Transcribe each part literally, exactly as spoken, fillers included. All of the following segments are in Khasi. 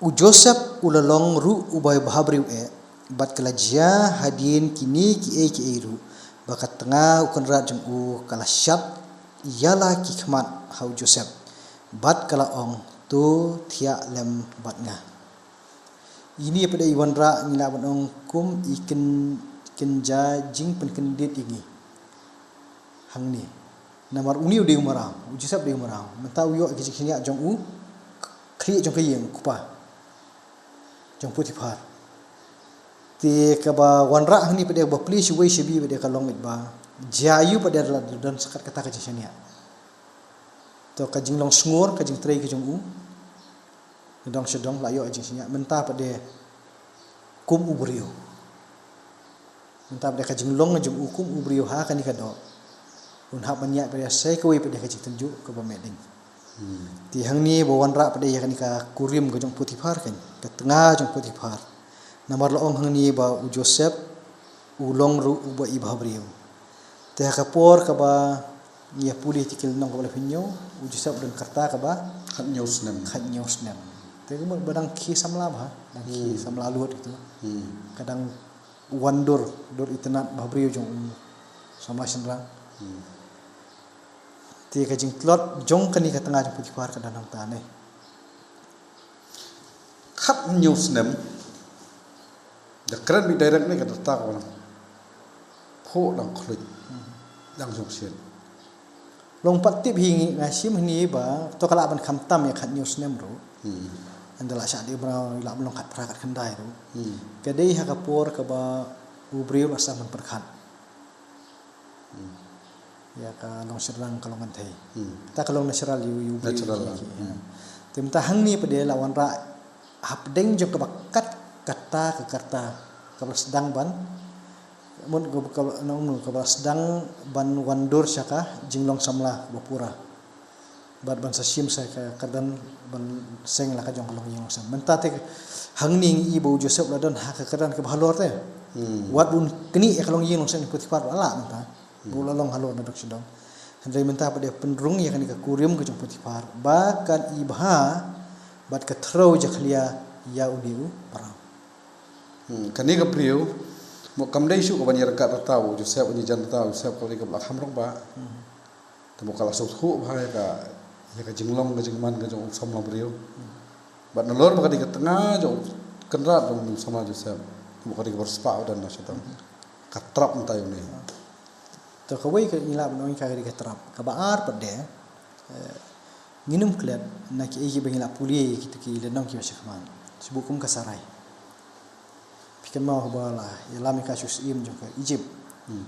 U Joseph u la long ruh uba bhabriew eh, bad ka la jia hadien kine kiei kiei ruh, ba ka tnga u kynrad jong u ka la shad ïa la ki khmat ha u Joseph, bad ka la ong, "To thiah lem bad nga." Ine pat de i wanrah ngi lah ban ong kum i kyn, kynja jingpynkyndit ïa ngi hangne. Namar une u dei u mraw, u Joseph dei u mraw. Mynta u ïoh ïa ka jingshaniah jong u khlieh jong ka ïing u kpa jong Potiphar. Te kaba wanrah hangne pat de ba plie shawei shabi pat de ka long beit ba jia ïa u pat de la don sa kat kata ka jingshaniah. To ka jinglong sngur, ka jingtrei ka jong u. Nadong shadong la ïoh jingshaniah, mynta pat de kum u briew. Mynta pat de ka jinglong jong u kum u briew ha kane ka doh, un hap ban ïaid pat de sa kawei pat de ka jingtynjuh kaba meh ding. Hmm. Te hangne ba wanrah pat de ïa kane ka kurim ka jong Potiphar, kan, ka tnga jong Potiphar. Namar la ong hangne ba u Joseph u long ruh uba i bhabriew. Te ha ka por kaba ngi ïa pule te ki lynnong kaba la pynïoh, u Joseph u don ka rta kaba khathynñiew snem. Khathynñiew snem. Te ka mut ba dang khie samla bha, dang khie Hmm. samla lut ito. Hmm. Ka dang wan dur, dur itynnad bhabriew jong u samla shynrang. Hmm. Te ka jingtlot jong kane ka tnga jong Potiphar ka don hangta ne. Khathynñiew snem. Da kren beit direct ne ka rta ka wan. Phuh dang khluit. Hmm. Dang jong sien. Long pat tip hi ngi, nga shim hini ba to ka lah ban khamtam ïa khathynñiew snem ruh. Hmm. Ynda la shah dei mraw, lah ban long khatphra khatkhyndai ruh. Hmm. Ka dei ha ka por kaba u briew la sdang ban pyrkhat. Hmm. Ïa ka long shynrang ka long kynthei. Hmm. Ta ka long natural ïa u, ïa u briew. Natural ïa lah. Ki, hmm. Te mynta hangne pat de la wanrah hapdeng jong kaba kat kata ka rta kaba la sdang ban, mut kaba, kaba, nongno kaba la sdang ban wan dur sha ka jinglong samla ba pura. Bad ban sa shim sa ka kyrdan ban seng la ka jong ka longïing longsem. Mynta te hangne ngi i ba u Joseph la don ha ka kyrdan kaba halor te. Hmm. Wat un knieh ïa ka longïing longsem Potiphar ba la mynta. Hmm. Ba u la long halor na dok shadong. Hynrei mynta pat de pynrung ïa kane ka kurim ka jong Potiphar ba kan i bha bad ka thrau jakhlia ïa une u mraw. Hmm, kane ka briew, mo kam dei shuh ka ban ïa ryngkat rta u Joseph, ïa jan rta u Joseph, ka dei kaba la kham rangbah. Hmm. Te mo ka la sngewthuh bha ïa ka, ïa ka jinglong ka jingman ka jong u samla briew. Hmm. Bad nalor ba ka dei ka tnga jong u kynrad jong u samla Joseph. Te mo ka dei kaba riewspah u don na shatong. Hmm. Ka trap mynta ïa une. Hmm. To kawei ka ngi lah ban ong ka dei ka trap. Kaba ar pat de, eh, ngin ym klet na kiei kiba ngi la pule ïa kito ki lynnong kiba shakhmat. Shibun kum ka Sarai. Phi kynmaw haba la ïalam ïa ka sha u syiem jong ka Egypt. Hmm.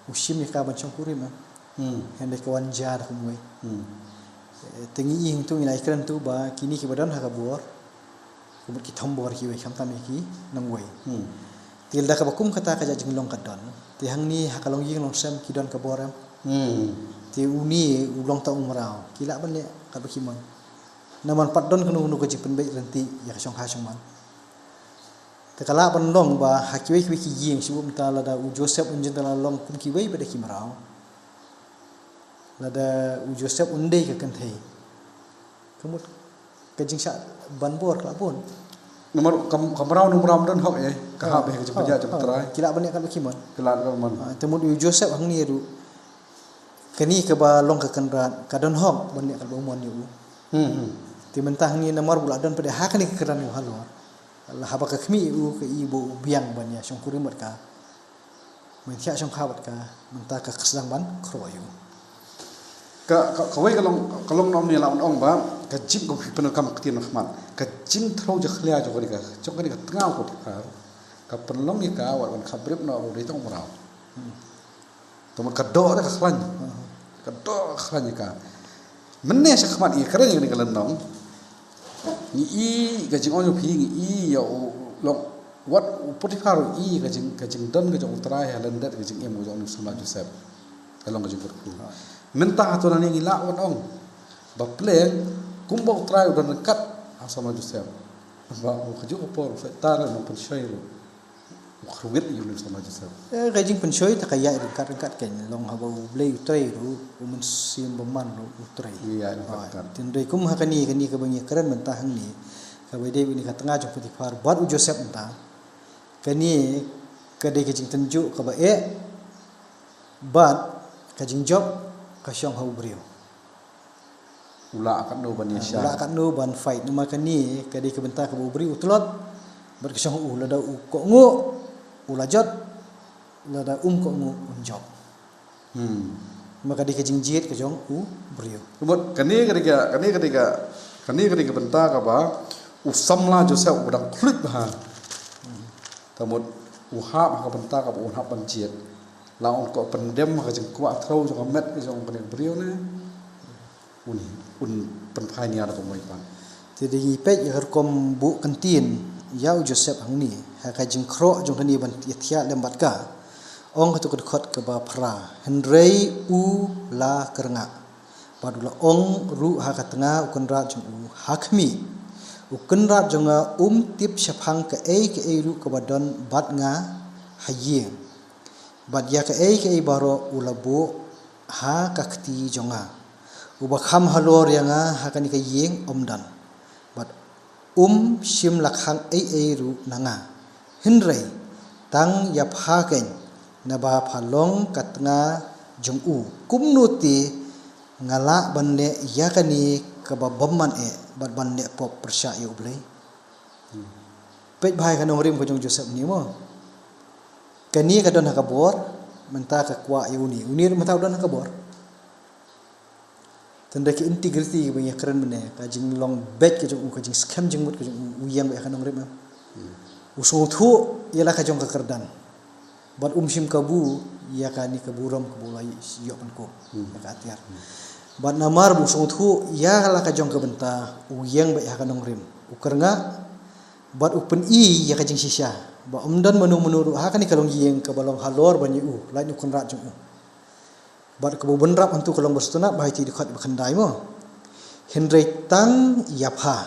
U shim ïa ka ban shongkurim, eh. Hmm. Hynrei ka wan jia da kumwei. Hmm. Eh, te ngi ïohi hangto ngi la ïakren to ba kine kiba don ha ka bor. Ka mut ki thombor kiwei khamtam ïa ki nongwei. Hmm. Te lada kaba kum kata ka jait jinglong ka don. Te hangne ha ka longïing longsem ki don ka bor em. Hmm. Te une u long tang u mraw. Ki lah ban leh katba ki mon. Namar pat don kano kano ka jingpynbeit lynti ïa ka shongkha shongman. Te ka lah ban long ba ha kiwei kiwei ki ïing shibun mynta lada u Joseph un jin da la long kum kiwei pat de ki mraw. Lada u Joseph un dei ka kynthei. Ka mut ka jingshah ban bor ka la bun. Namar ka, ka mraw, u mraw um don hok eh. Ka hap eh ka jingpynïaid jong u Trai. Ki lah ban leh katba ki mon. Ki lah ban mon. Ah, te mut u Joseph hangne ruh. Kane kaba long ka kynrad ka don hok ban leh katba u mon ïa u. Hmm, hmm. Te mynta hangne namar ba u la don pat de ha kane ka kyrdan kaba halor. La haba ka khmih ïa u ka i ba u biang ban ïa shongkurim bad ka. Ban thiah shongkha bad ka, mynta ka sdang ban khroh ïa u. Ka, ka, kawei ka long, ka long na ong ne lah ban ong ba ka jing, ka phi pyndonkam ka ktien khmat. Ka jingthrau jakhlia jong kane ka, jong kane ka tnga u Potiphar. Ka pynlong ïa ka wat ban khapbrip noh ba u dei tang u mraw. Hmm. Te mut ka doh de ka khlaiñ. Hmm. Ka doh ka khlaiñ ïa ka. Mynne shakhmat ngi kren ïa kane ka lynnong. Ngi i ka jingong jong phi, ngi i ïa u long, wat u Potiphar u i ka jing, ka jingdon ka jong u Trai ha lyndet ka jingim ka jong u samla Joseph. Ka long ka jingkyrkhu. Mynta hato nangne ngi lah ban ong ba pleng kumba u Trai u don ryngkat ha u samla Joseph. Ba u kajuh ka por u Soitan u nongpynshoi ruh. U khruit ïa u samla Joseph. Eh, ka jingpynshoi ta ka ïaid ryngkat ryngkat, kan long haba U Blei u trei ruh, u mynsiem bymman ruh u trei. Ïaid ryngkat ryngkat. Tynrai kum ha kane, kane kaba ngi kren mynta hangne. Kaba dei une ka tnga jong u Potiphar bad u Joseph mynta. Kane ka dei ka jingtynjuh kaba eh bad ka jingjop ka shong ha u briew. U lah katno ban ïa, ah, u shah, lah katno ban fight. Namar kane ka dei ka bynta kaba u briew u tlot bad ka shong ha u, lada u kohnguh u la jot, lada um kohnguh un jop. Hmm. Namar ka dei ka jingjied ka jong u briew. Ka mut kane ka dei ka, kane ka dei ka, kane ka dei ka bynta kaba u samla Joseph u dang khluit bha. Hmm. Ka mut u hap ha ka bynta kaba un hap ban jied. La un koh pyndem ha ka jingkwah threw jong ka met ka jong kane ka briew ne. Un, un pynphai nia da kumwei pat. Te dei ngi peit ïa ka rukom buh kyntien ïa u Joseph hangne ha ka jingkhroh jong kane ban ïathiah lem bad ka. Ong kato ka dkhot kaba phra, hynrei u la kyrngah. Bad u la ong ruh ha ka tnga u kynrad jong u, ha khmih, u kynrad jong nga um tip shaphang kaei kaei ruh kaba don bad nga ha ïing. Bad ïa kaei kaei baroh u la buh ha ka kti jong nga. Uba kham halor ïa nga ha kane ka ïing um don. Bad um shym la khang ei ei ruh na nga. Hynrei tang ïa pha keiñ, naba pha long ka tnga jong u. Kumno te nga lah ban leh ïa kane kaba bymman eh bad ban leh pop pyrshah ïa U Blei? Hmm. Peit bha ïa ka nongrim ka jong u Joseph ne mo. Kane ka don ha ka bor, mynta ka kwah ïa une. Une ruh mynta u don ha ka bor. Tang da ka integrity kaba ngi ïa kren mynne, ka jinglong beit ka jong u, ka jingskhem jingmut ka jong u, u ïeng beit ïa ka nongrim em. Hmm. U sngewthuh ïa la ka jong ka kyrdan. Bad um shym kabu ïa kane ka burom kaba u la ïoh pynkup, hmm, ïa ka atiar. Hmm. Bad namar ba u sngewthuh ïa la ka jong ka bynta, u ïeng beit ha ka nongrim. U kyrngah bad u pyni ïa ka jingshisha ba ym don mano mano ruh ha kane ka longïing kaba long halor ban ïa u, lait na u kynrad jong u. Bad kaba u bynrap hangto ka long ba sngewtynnat bha ïa ki dkhot ba khyndai mo. Hynrei tang ïa pha,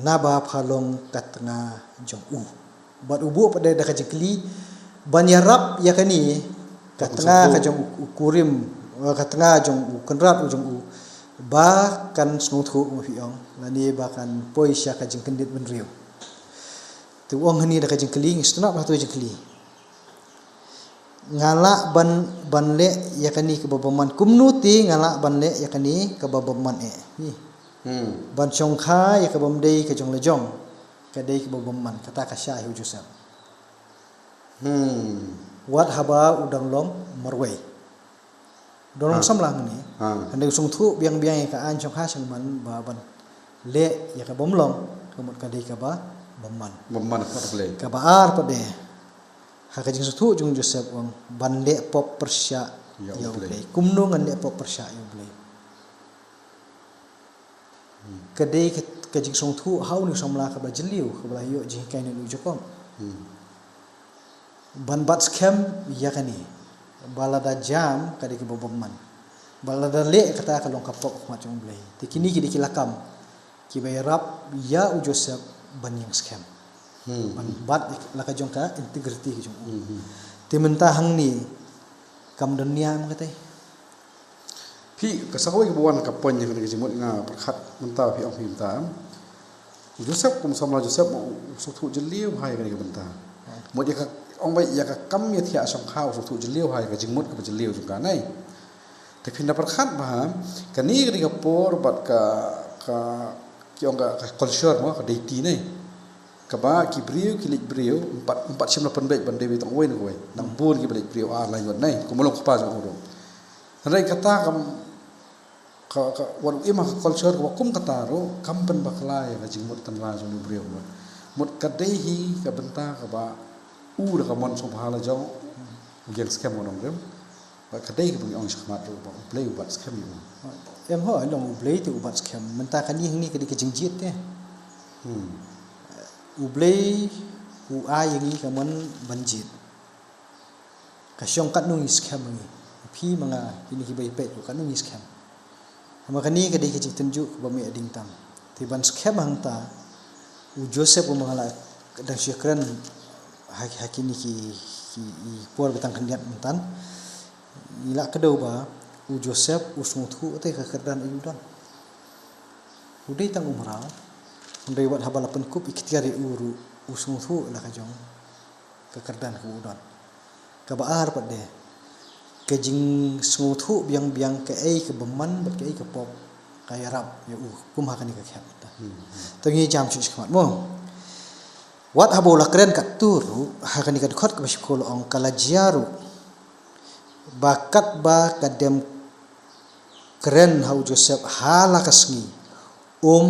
naba pha long ka tnga jong u. Bad u buh pat da ka jingkylli ban ïarap ïa kane ka tnga ka jong u kurim, eh, ka tnga jong u kynrad u jong u, ba kan sngewthuh, ma phi ong, lane ba kan poi sha ka jingkyndit bynriew. Te u ong hangne da ka jingkylli, ngi sngewtynnat bha to jingkylli. Nga lah ban, ban leh ïa kane kaba bymman. Kumno te nga lah ban leh ïa kane kaba bymman eh? Ni. Hmm. Ban shongkha ïa kaba ym dei ka jong la jong, ka dei kaba bymman. Kata ka shah ïa u Joseph. Hmm. Wat haba u dang long marwei. Dang long samla hangne. Ha. Hynrei u sngewthuh biang biang ïa ka aiñ shongkha shongman ba ban leh ïa ka bymlong, ka mut ka dei kaba bymman. Bymman ka Blei. Kaba ar pat de, ha ka jingsngewthuh jong u Joseph u ong ban leh pop pyrshah ïa U Blei. Kumno ngan leh pop pyrshah ïa U Blei? Hmm. Ka dei ka, ka jingsngewthuh ha une u samla kaba jylliew, kaba la ïoh jinghikai na u Jakob. Hmm. Ban bat skhem ïa kane, ba lada jam ka dei kaba bymman, ba lada leh kata ka long ka pop ha khmat jong U Blei. Te kine ki dei ki lakam kiba ïarap ïa u Joseph ban ïeng skhem. Hmm. Ban bat la ka jong ka integrity ka jong u. Hmm, hmm. Te mynta hangne kam don nia em kata. Phi, ka sa kawei kaba wan ka point ïa kane ka jingmut nga pyrkhat mynta, phi ong phi mynta, em. U Joseph kum samla Joseph ma u sngewthuh jylliew bha ïa kane ka bynta. Mut ïa ka, ong ba ïa ka kam ïathiah shongkha u sngewthuh jylliew bha ïa ka jingmut kaba jylliew jong ka, nai. Te phin da pyrkhat ba kane ka dei ka por bad ka, ka, ki ong ka, ka culture mo, ka deiti, nai. Kaba ki briew, ki leit briew, ym pat, ym pat shym la pynbeit ban dei tang uwei na uwei. Nang bun kiba leit briew ar laingut, nai. Kum u long u kpa jong u ruh. Hynrei kata kam, ka, ka, wat u im ha ka culture kaba kum kata ruh, kam pynbakla ïa ka jingmut tynrai jong u briew mut. Mut ka dei hi ka bynta kaba u da ka mon sngewbha la jong u ïeng skhem u nongrim. Bad ka dei kaba ngi ong shakhmat ruh ba U Blei u bat skhem ïa u. Em, hooid, long U Blei te u bat skhem. Mynta kane hangne ka dei ka jingjied te. Hmm. U Blei u ai ïa ngi ka mon ban jied. Ka shong katno ngi skhem ngi. Phi ma nga, kine kiba ïa peit ruh katno ngi skhem. Namar kane ka dei ka jingtynjuh kaba mih hadien tam. Te ban skhem hangta, u Joseph, u ma nga la dang shu kren ha, ha kine ki, ki, ki por ba tang khyndiat mynta. Ngi la kdew ba u Joseph u sngewthuh te ka kyrdan aïu don. U dei tang u mraw. Hynrei wat haba la pynkup i ktien ïa u ruh u sngewthuh la ka jong ka kyrdan kaba u don. Kaba ar pat de ka jingsngewthuh biang biang kaei ka bymman bad kaei ka pop ka ïarap ïa u kum ha kane ka khep. Te ngi jam shuh shakhmat mo. Wat haba u la kren katto ruh ha kane ka dkhot kaba shiphew la ong ka la jia ruh ba katba ka dem kren ha u Joseph ha la ka sngi, um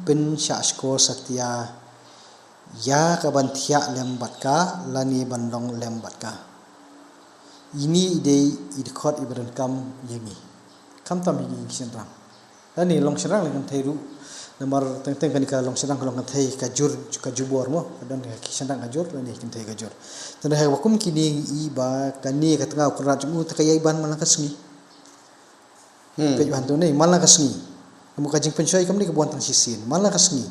pynshah shkor satia ïa ka ban thiah lem bad ka lane ban long lem bad ka. Ini i dei i dkhot iba donkam ïa ngi. Khamtam ïa ngi ki shynrang. Lane long shynrang lane kynthei ruh. Namar teng teng kane ka long shynrang ka long kynthei ka jur ka jubor mo. Ka don ka ki shynrang ka jur lane kynthei ka jur. Tang haba kum kine ngi i ba kane ka tnga u kynrad jong u te ka ïai ban man la ka sngi. Hmm. Peit ban tu ne man la ka sngi. Ka mut ka jingpynshoi kam ne ka ban tang shisien man la ka sngi.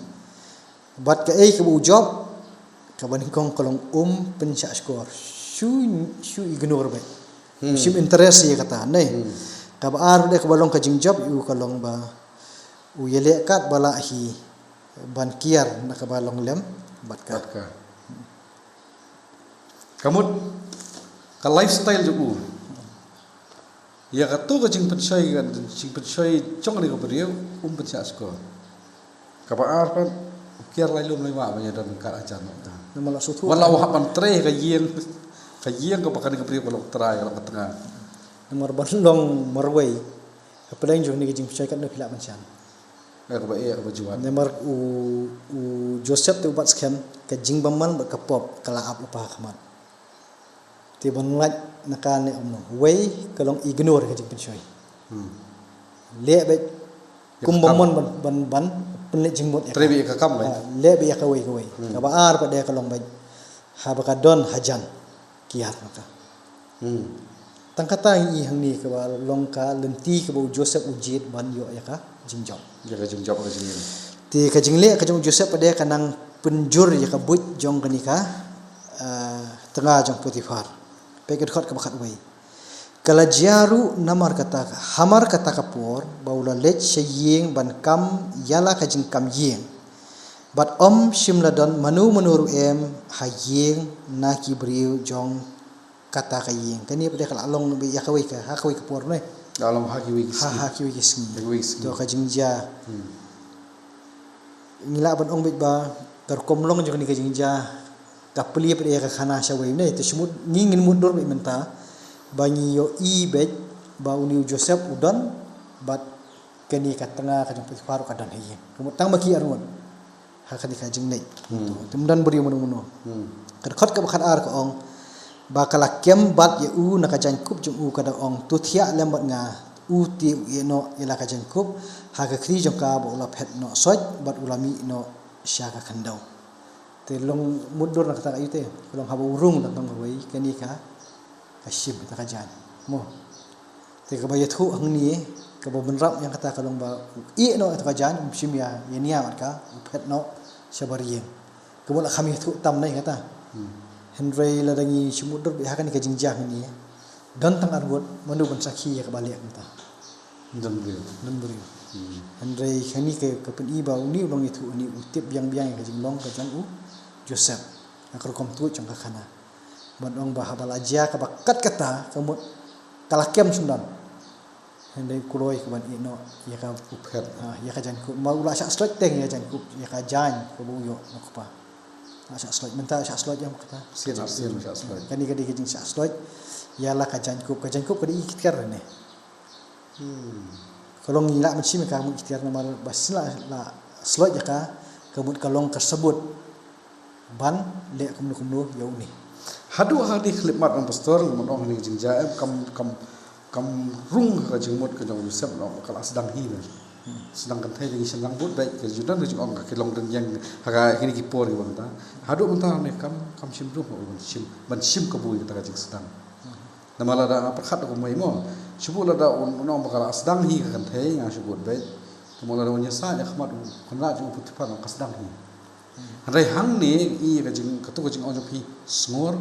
Bad kaei kaba u jop kaba nyngkong ka long um pynshah shkor. Shu shu ignore beit. Hmm. Shim interest ïa kata ne. Hmm. Kaba ar de kaba long ka jingjop ïa u ka long ba u ïaleh katba lah hi ban kiar na kaba long lem bad ka. Bad ka. Ka mut ka lifestyle jong u. Ïa kato ka jingpynshoi ka jingpynshoi jong kane ka briew um pynshah shkor. Kaba ar pat u kiar lai lum lai wah ban ïadon kat hajan noh. Namar la shu thuh. Wat la u hap ban trei ka ïing ka ïing kaba kane ka briew ka long trai ka long ka tnga. Namar ban long marwei. Hapdeng jong kane ka jingpynshoi katno phi lah ban shan. Ïa kaba eh ïa kaba juat. Namar u u Joseph te u bat skhem ka jingbymman bad ka pop ka la ap lypa ha khmat. Te ban lait na kane um noh. Wei ka long ignore ka jingpynshoi. Hmm. Leh beit kum bymman ban ban ban pynleit jingmut ïa ka. Trei beit ïa ka kam beit. Ah, leh beit ïa kawei kawei. Hmm. Kaba ar pat de ka long beit haba ka don hajan kiar na ka. Hmm. Tang kata ngi i hangne kaba long ka lynti kaba u Joseph u jied ban ïoh ïa ka jingjop. Ïa ka jingjop ka jingim. Te ka jingleh ka jong u Joseph pat de ka nang pynjur ïa ka buit jong kane ka, eh, tnga jong Potiphar. Peit ka dkhot kaba khatwei. Ka la jia ruh namar kata ka, hamar kata ka por ba u la leit sha ïing ban kam ïa la ka jingkam ïing. Bad ym shym la don mano mano ruh em ha ïing na ki briew jong kata ka ïing. Kane pat de ka la long ïa kawei ka, ha kawei ka por ne. La long ha kiwei ki sngi. Ha kiwei ki sngi. Ha kiwei ki sngi. To ka jingjia. Hmm. Ngi lah ban ong beit ba ka rukom long jong kane ka jingjia ka plie pat de ïa ka khana shawei ne. Te shu mut ngi ngin mutdur beit mynta ba ngi ïohi beit ba une u Joseph u don bad kane ka tnga ka jong Potiphar ka don ha ïing. Ka mut tang ma ki arngut. Ha kane ka jingleit. Hmm. Te ym don briew mano mano. Hmm. Ka dkhot kaba khatar ka ong ba ka la kem bat ïa u na ka jaiñkup jong u ka da ong to thiah lem bad nga. U te u ïeh noh ïa la ka jaiñkup ha ka khri jong ka ba u la phet noh soit bad u la mih noh sha ka khyndew. Te long mutdur na kata ka ïa te ka long haba u rung da tang kawei kane ka ka shim kata ka jaiñ mo. Te kaba ïathuh hangne kaba bynrap ïa kata ka long ba u ïeh noh ïa kata ka jaiñ um shim ïa ïa nia mat ka u phet noh shabar ïing. Kaba la kham ïathuh tam nai kata. Hmm. Hynrei lada ngi shu mutdur beit ha kane ka jingjia hangne don tang arngut mano ban sakhi ïa kaba leh kumta. Don briew. Don briew. Hmm. Hynrei kane ka ka pyni ba une u nongïathuh une u tip biang biang ïa ka jinglong ka jong u Joseph. Ka rukom tuid jong ka khana. Ban ong ba haba la jia kaba kat kata ka mut ka la kem shynrang. Hynrei u kloi ka ban ïeh noh ïa ka u phet. Ha, ïa ka jaiñkup. Ma u la shah sloit teng ïa ka jaiñkup, ïa ka jaiñ kaba u ïoh na u kpa. La shah sloit mynta shah sloit ïa kata. Sien sien shah sloit. Kane ka dei ka jingshah sloit. Ïa la ka jaiñkup, ka jaiñkup ka dei i ktkiar ne. Hmm. Ka long ngi lah ban shim ïa ka mut ktkiar namar ba sien la la sloit ïa ka ka mut ka long ka sabut ban leh kumno kumno ïa une. Haduh ha kane khyllipmat ong pastor, ngan ong ha kane ka jingjia em kam kam kam rung ha ka jingmut ka jong u Joseph, ngan ong ka la sdang hi ne. Hmm. Sdang kynthei da ngi sdang bud beit ka ju don ka jingong ka ki long dang ïeng ha ka kine ki por ki bynta. Haduh mynta ne kam kam shim rung ban shim ban shim kabu ïa kata ka jingsdang. Hmm. Namar lada nga pyrkhat da kumwei mo. Shu bud lada un, un ong ba ka la sdang hi ka kynthei nga shu bud beit. Namar lada un ïasaid ïa khmat u kynrad jong u Potiphar ka sdang hi. Hynrei hangne i ka jing, kato ka jingong jong phi sngur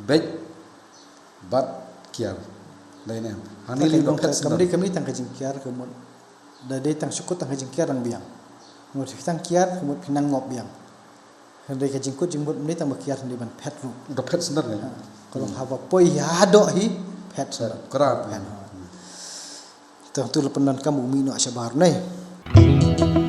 beit bad kiar. Dei ne. Hangne ka li ba long phet ka, kam sdang. Dei kam dei tang ka jingkiar ka mut. Da dei tang shu kut tang ka jingkiar dang biang. Mut phi tang kiad, mut phi nang ngop biang. Hynrei ka jingkut jingmut mynta tang ba kiad hynrei ban phet ruh. Da phet sendar ne. Ka long haba poi haduh hi phet sendar. Kra. Phet. Tang tu la pyndonkam u mih noh shabar ne.